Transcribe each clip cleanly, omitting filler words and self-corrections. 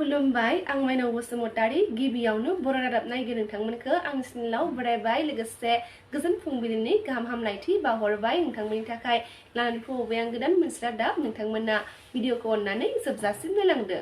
खुलुमबाय आं SMainao Basumatari गिबियावनो बर'र नायगिर नोंथांमोनखौ आं सिनाव बरायबाय लोगोसे गोजोन फुंबिलिनि गाहाम हामलायथि बावहरबाय नोंथांमोननि थाखाय लानानै फैबाय आं गोदान मोनसे रादाब नोंथांमोना भिडिअखौ अननानै जोबजासिम नायलांदो।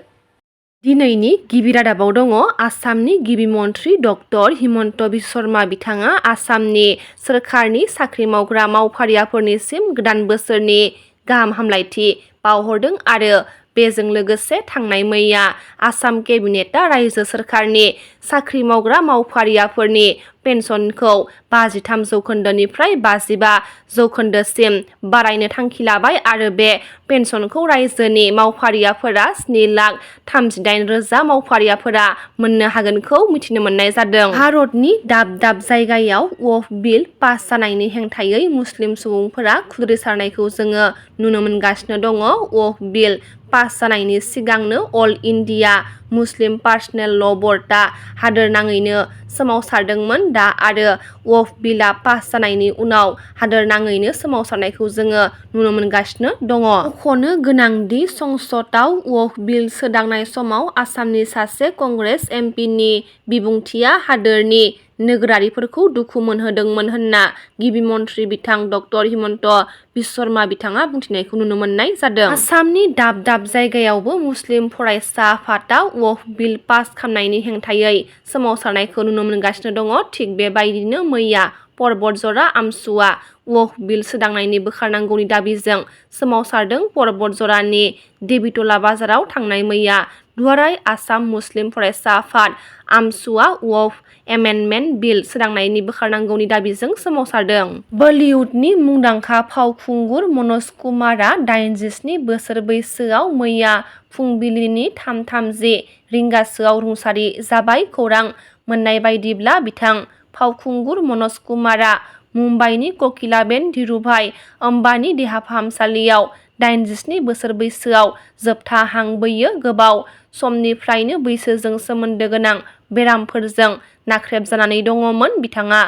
दिनैनि गिबि रादाबाव दङ आसामनि गिबि मन्थ्रि डक्टर हिमन्त बिश्व शर्मा बिथाङा आसामनि सोरखारनि साख्रि मावग्रा मावफारियाफोरनिसिम गोदान बोसोरनि गाहाम हामलायथि बावहरदों आरो बेजों लोगोसे थांनाय मैया आसाम केबिनेटआ रायजो सोरखारनि साख्रि मावग्रा मावफारियाफोरनि पेन्सनखौ 53 जौखोन्दोनिफ्राय 55 जौखोन्दोसिम बारायनो थांखि लाबाय आरो बे पेन्सनखौ रायजोनि मावफारियाफोरा 7,38,000 मावफारियाफोरा मोननो हागोनखौ मिथिनो मोननाय जादों। भारतनि दाब दाब जायगायाव वक्फ बिल पास जानायनि हेंथायै मुस्लिम सुबुंफोरा खुद्रिसारनायखौ जोङो नुनो मोनगासिनो दङ। वक्फ बिल पास जानायनि सिगांनो अल इन्डिया मुस्लिम पार्सनेल ल' बर्डआ हादोरनाङैनो सोमावसारदोंमोन। दा आरो वक्फ बिलआ पास जानायनि उनाव हादोरनाङैनो सोमावसारनायखौ जोङो नुनो मोनगासिनो दङ। मख'नो गोनांदि संसदआव वक्फ बिल सोदांनाय समाव आसामनि सासे कंग्रेस एमपिनि बिबुंथिया हादोरनि नोगोरारिफोरखौ दुखु मोनहोदोंमोन होनना गिबि मन्थ्रि बिथां डक्टर हिमन्त बिश्व शर्मा बिथाङा बुंथिनायखौ नुनो मोननाय जादों। आसामनि दाब दाब जायगायावबो मुस्लिम फरायसा आफादआ वक्फ बिल पास खालामनायनि हेंथायै सोमावसारनायखौ नुनो मोनगासिनो दङ। थिग बेबायदिनो मैया परबतजरा आमसुआ वक्फ बिल सोदांनायनि बोखारनांगौनि दाबिजों सोमावसारदों। परबतजरानि देबिटला बाजाराव थांनाय मैया दुलाराय आसाम मुस्लिम फरायसा आफाद आमसुआ वक्फ एमेन्डमेन्ट बिल सोदांनायनि बोखारनांगौनि दाबिजों सोमावसारदों। बलिउडनि मुंदांखा फावखुंगुर मनज कुमारआ 87 बोसोर बैसोआव मैया फुंबिलिनि 3:30 रिंगासोआव रुंसारि जाबाय। खौरां मोननाय बायदिब्ला बिथां फावखुंगुर मनज कुमारआ मुम्बाइनि ककिलाबेन धीरुभाई अंबानी देहा फाहामसालियाव 87 बोसोर बैसोआव जोबथा हां बोयो। गोबाव समनिफ्रायनो बैसोजों सोमोन्दो गोनां बेरामफोरजों नाख्रेबजानानै दङमोन। बिथाङा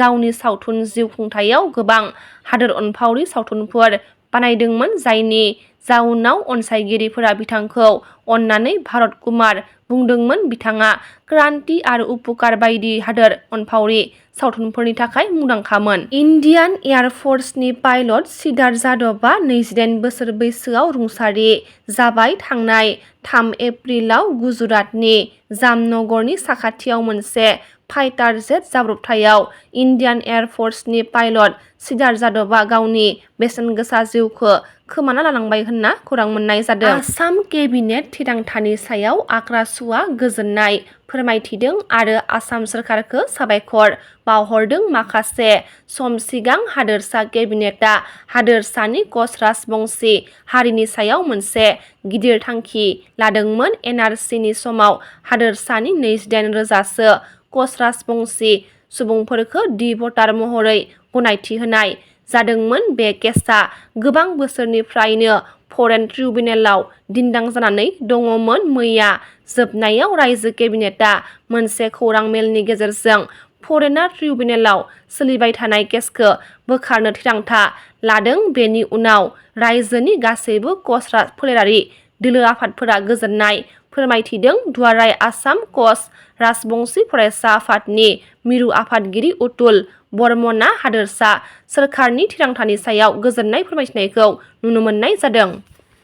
गावनि सावथुन जिउ खुंथायाव गोबां हादोर अनफावरि सावथुनफोर बानायदोंमोन जायनि जाउनाव अनसायगिरिफोरा बिथांखौ अननानै भारत कुमार बुंदोंमोन। बिथाङा क्रान्ति आरो उपकार बायदि हादोर अनफावरि सावथुनफोरनि थाखाय मुंदांखामोन। इन्डियान एयार फर्सनि पाइलट सिद्धार्थ जाधवआ 28 बोसोर बैसोआव रुंसारि जाबाय। थांनाय 3 एप्रिलाव गुजरातनि जामनगरनि साखाथियाव मोनसे फाइटार जेट जाब्रबथायाव इन्डियान एयार फर्सनि पाइलट सिद्धार्थ जाधवआ गावनि बेसेनगोसा जिउखौ खोमाना लानांबाय होनना खौरां मोननाय जादों। आसाम केबिनेट थिरांथानि सायाव आक्रासुआ गोजोननाय फोरमायथिदों आरो आसाम सोरखारखौ साबायखर बावहरदों। माखासे सम सिगां हादोरसा केबिनेटआ हादोरसानि कच राजबंशी हारिनि सायाव मोनसे गिदिर थांखि लादोंमोन। एनआरसिनि समाव हादोरसानि 28,000सो कच राजबंशी सुबुंफोरखौ दि भटार महरै गनायथि होनाय जादोंमोन। बे केसआ गोबां बोसोरनिफ्रायनो फरेन ट्रिब्युनेलाव दिन्दां जानानै दङमोन। मैया जोबनायाव रायजो केबिनेटआ मोनसे खौरां मेलनि गेजेरजों फरेनार ट्रिब्युनेलाव सोलिबाय थानाय केसखौ बोखारनो थिरांथा लादों। बेनि उनाव रायजोनि गासैबो कच फोलेरारि दोलो आफादफोरा गोजोननाय फोरमायथिदों। दुलाराय आसाम कच राजबंशी फरायसा आफादनि मिरु आफादगिरि अतुल बर्मनआ हादोरसा सोरखारनि थिरांथानि सायाव गोजोननाय फोरमायथिनायखौ नुनो मोननाय जादों।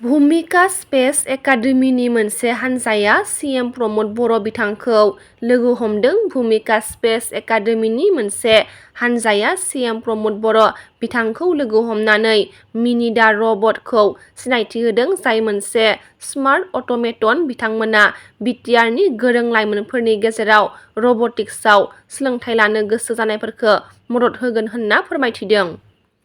भुमिका स्पेस एकाडेमीनि मोनसे हानजाया सीएम प्रमद बर' बिथांखौ लोगो हमदों। भुमिका स्पेस एकाडेमीनि मोनसे हानजाया सीएम प्रमद बर' बिथांखौ लोगो हमनानै मिनि दा रबटखौ सिनायथि होदों जाय मोनसे स्मार्ट अट'मेटन। बिथांमोना बिटिआरनि गोरों लाइमोनफोरनि गेजेराव रब'टिक्सआव सोलोंथाइ लानो गोसो जानायफोरखौ मदद होगोन होनना फोरमायथिदों।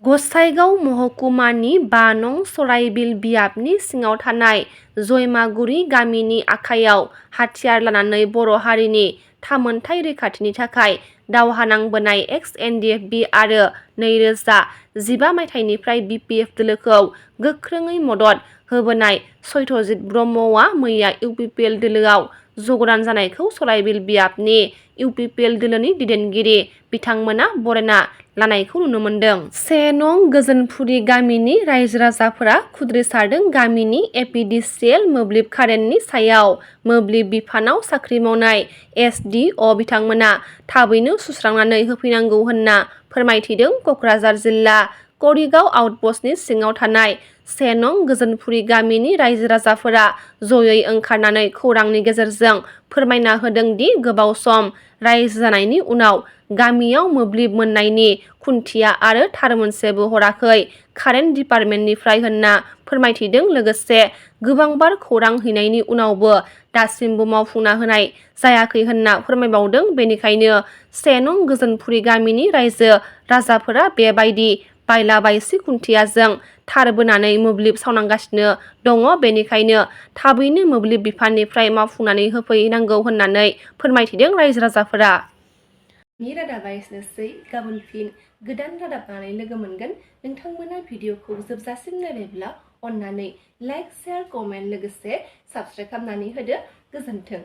गसाइगाव महकुमानि 5 नं सराइबिल बियाबनि सिङाव थानाय जयमागुरि गामिनि आखायाव हाथियार लानानै बर' हारिनि थामोनथाइ रैखाथिनि थाखाय दावहा नांबोनाय एक्स-एनडिएफबि आरो 2015 मायथाइनिफ्राय बिपिएफ दोलोखौ गोख्रोङै मदद होबोनाय सत्यजित ब्रह्मआ मैया इउपिपिएल दोलोआव जगदान जानायखौ सराइबिल बियाबनि इउपिपिएल दोलोनि दैदेनगिरि बिथांमोना बरायना लानायखौ नुनो मोनदों। 1 नं गोजोनफुरि गामिनि रायजो राजाफोरा खुद्रिसारदों। गामिनि एपिडिसि स्पेसियेल मोब्लिब कारेन्टनि सायाव मोब्लिब बिफानाव साख्रि मावनाय SDO बिथांमोना थाबैनो सुस्रांनानै होफैनांगौ होनना फोरमायथिदों। क'क्राझार जिल्ला करिगाव आउटपस्टनि सिङाव थानाय 1 नं गोजोनपुरि गामिनि रायजो राजाफोरा जयै ओंखारनानै खौरांनि गेजेरजों फोरमायना होदों दि गोबाव सम रायजो जानायनि उनाव गामियाव मोब्लिब मोननायनि खुन्थिया आरो थार मोनसेबो हराखै कारेन्ट डिपार्टमेन्टनिफ्राय होनना फोरमायथिदों। लोगोसे गोबांबार खौरां हैनायनि उनावबो दासिमबो मावफुंना होनाय जायाखै होनना फोरमायबावदों। बेनिखायनो 1 नं गोजोनपुरि गामिनि रायजो राजाफोरा बेबायदि बायला बायसि खुन्थियाजों थार बोनानै मोब्लिब सावनांगासिनो दङ। बेनिखायनो थाबैनो मोब्लिब बिफाननिफ्राय मावफुंनानै होफैनांगौ होननानै फोरमायथिदों रायजो राजाफोरा। रादाबा एसेनोसै। गाबोन फिन गोदान रादाब लानानै लोगो मोनगोन। नोंथांमोना भिडिअखौ जोबजासिम नायनायब्ला अन्नानै लाइक, शेयार, कमेन्ट लोगोसे साबस्क्राइब खालामनानै होदो। गोजोन्थों।